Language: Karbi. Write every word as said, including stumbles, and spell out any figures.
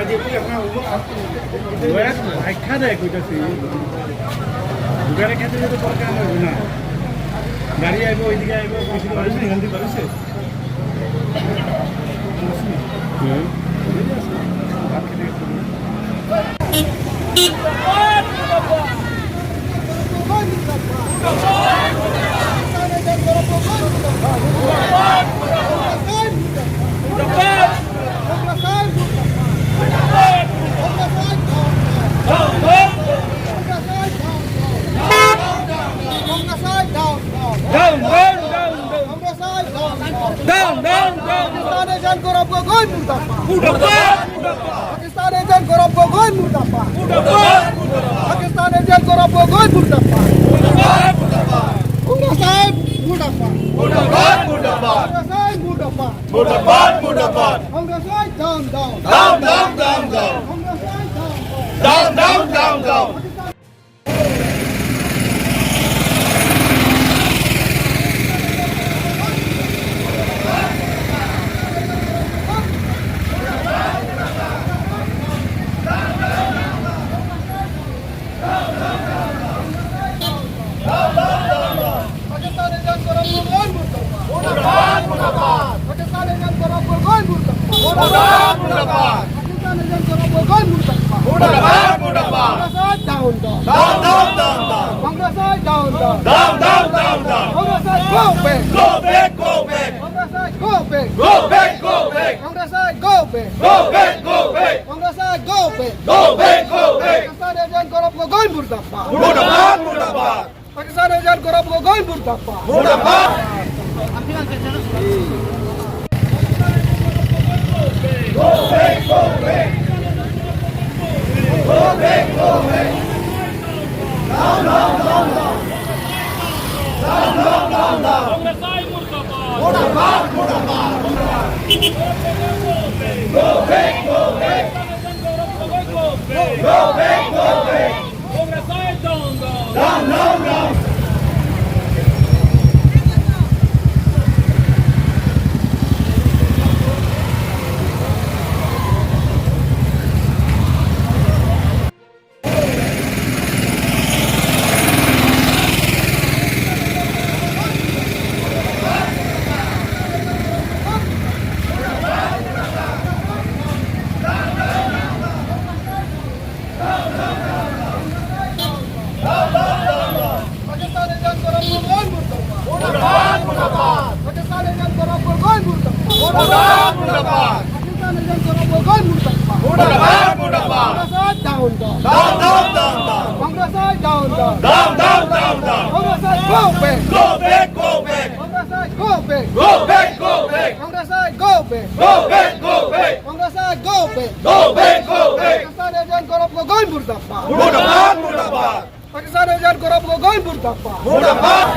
আজি বোলে আপোনাৰ হ'ব, গৈ আছে, আখ্যা দে গৈ আছে। দোকানে খাতে যদি দৰকাৰ নহয় না। গাড়ী আহিব, এইদিকে আহিব, কৈছে, পাৰিছে, সিহঁতি পাৰিছে। Down, down, down, down. Down, down, down, down. Pakistan agent Gaurav Gogoi murdabad. Murdabad, murdabad. Pakistan agent Gaurav Gogoi murdabad. Murdabad, murdabad. Pakistan agent Gaurav Gogoi murdabad. Murdabad, murdabad. Congress sahib murdabad. Murdabad, murdabad. Congress sahib murdabad. Murdabad, murdabad. Congress sahib down, down. Down, down, down, down. Congress sahib down, down. Down, down, down, down. Pakistan agent Gaurav Gogoi murdabad. Murdabad, murdabad. Pakistan agent Gaurav Gogoi murdabad. Murdabad, murdabad. Pakistan agent Gaurav Gogoi murdabad. Murdabad, murdabad. Congress sahib down, down. Down, down, down, down. Congress sahib down, down. Down, down, down, down. Congress sahib go back. Go back, go back. Congress sahib go back. Go back, go back. Congress sahib go back. Go back, go back. Congress sahib go back. Go back, go back. Pakistan agent Gaurav Gogoi murdabad. Murdabad, murdabad. Pakistan agent Gaurav Gogoi murdabad. Murdabad. Congress side down, down. Down, down, down. Pakistan agent Gaurav Gogoi murdabad. Murdabad, murdabad. Pakistan agent Gaurav Gogoi murdabad. Murdabad, murdabad. Pakistan agent Gaurav Gogoi murdabad. Murdabad, murdabad. Congress side down, down. Down, down, down, down. Congress side down, down. Down, down, down, down. Congress side go back. Go back, go back. Congress side go back. Go back, go back. Congress side go back. Go back, go back. Congress side go back. Go back, go back. Pakistan agent Gaurav Gogoi murdabad. Murdabad, murdabad. Pakistan agent Gaurav Gogoi murdabad. Murdabad.